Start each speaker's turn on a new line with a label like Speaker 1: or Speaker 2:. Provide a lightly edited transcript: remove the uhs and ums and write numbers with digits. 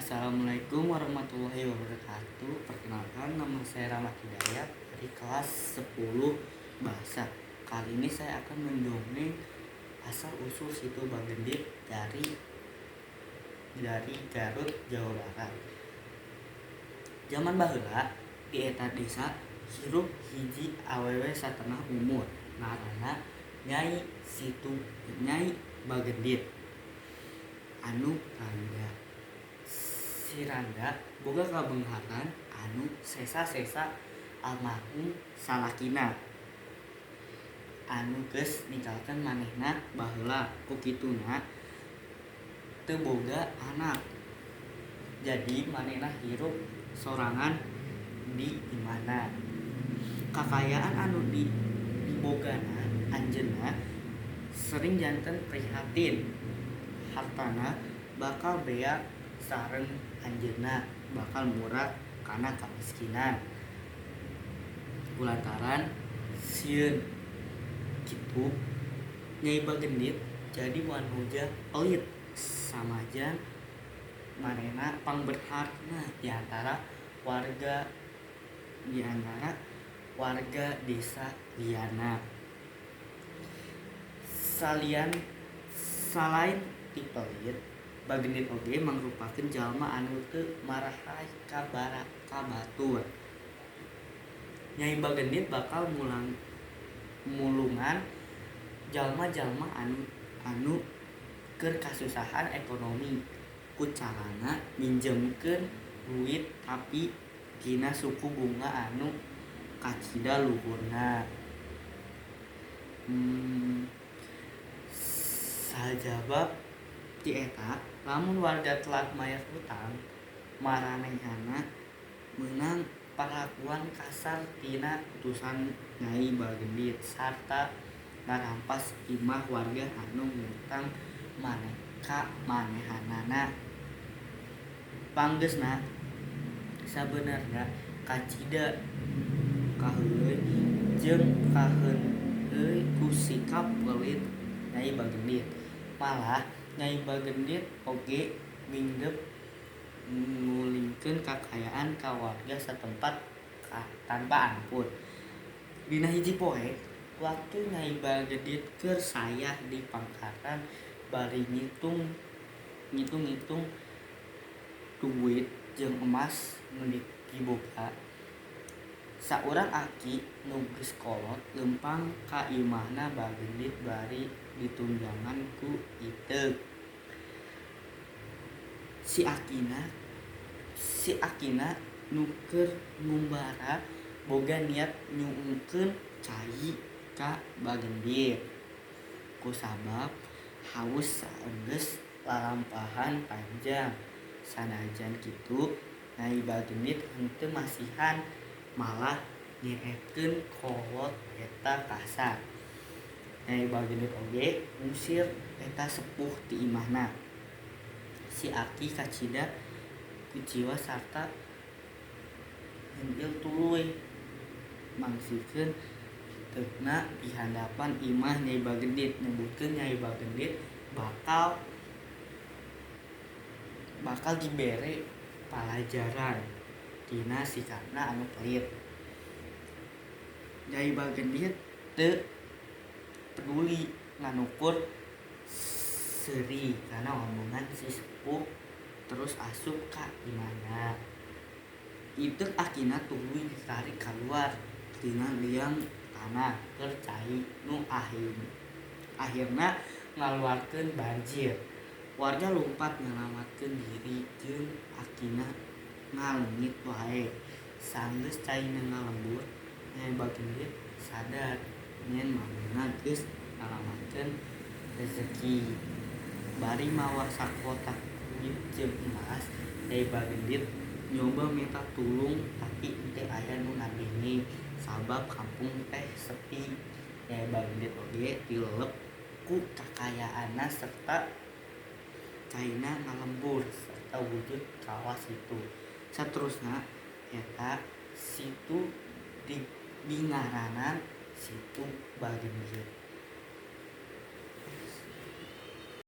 Speaker 1: Assalamualaikum warahmatullahi wabarakatuh. Perkenalkan, nama saya Rahmat Hidayat dari kelas 10 Bahasa. Kali ini saya akan mendongeng asal-usul Situ Bagendit dari Garut, Jawa Barat. Zaman baheula di eta desa hirup hiji awewe satengah umur ngaranna Nyai Situ Nyai Bagendit anu randa. Si Randa boga kabeungharan anu sesa-sesa almarhum salakina anu geus ninggalkeun manehna baheula, ku kituna teu boga anak, jadi manehna hirup sorangan di imahna. Kakayaan anu dibogana anjeunna sering janten prihatin, hartana bakal beak sareng anjeunna bakal murag kana kamiskinan. Kulantaran sieun kitu, Nyai Bagendit jadi wanoja pelit samajan manehna pangbeungharna di antara warga desa lianna. Salain ti pelit, Bagendit oge mangrupakeun jalma anu teu marahay ka batur. Nyai Bagendit bakal mulungan jalma-jalma anu keur kasusahan ekonomi ku carana minjemkeun duit tapi dina suku bunga anu kacida luhurna. Sajaba ti eta, lamun warga telat mayar hutang, maranehanna meunang parlakuan kasar tina utusan Nyai Bagendit sarta ngarampas imah warga anu ngutang ka manehanana. Panggeusna sabenerna kacida kaheuleuy jeung kaheunheuy ku sikap pelit Nyai Bagendit. Malah Nyai Bagendit oge mingdep ngulingkeun kakayaan ka warga satempat tanpa ampun. Dina hiji poe, waktu Nyai Bagendit keur sayah di pangkaran bari ngitung-ngitung duit jeung emas nu diboga, saurang aki nu geus kolot leumpang ka imahna Bagendit bari ditunggangan ku iteuk. Si akina nu keur ngumbara boga niat nyuungkeun cai ka Bagendit kusabab haus saenggeus lalampahan panjang. Sanajan kitu, Nyai Bagendit henteu masihan, malah nyeetkeun kolot eta kasar. Nyai Bagendit oge ngusir eta sepuh ti imahna. Si aki kacida kuciwa sarta hentil tuluy mangsihkeun iteukna di handapan imah Nyai Bagendit, nyebutkeun Nyai Bagendit bakal dibere palajaran tina sikapna anu pelit. Nyai Bagendit teu peduli ngan ukur seuri kana omongan si sepuh terus asup ka imahna. Iteuk akina tuluy ditarik kaluar tina liang tanah keur cai nu ahirna ngaluarkeun banjir. Warga lumpat nyalametkeun diri jeung akina ngaleungit wae. Sanggeus caina ngalembur, Nyai Bagendit sadar yen manehna geus ngalamatkeun rezeki. Bari mawa sakotak duit jeung emas, Nyai Bagendit nyoba menta tulung tapi teu aya nu ngadenge sabab kampung teh sepi. Nyai Bagendit oge tilelep ku kakayaanna serta caina ngalembur serta wujud kawah situ. Saterusna eta situ dingaranan Situ Bagendit.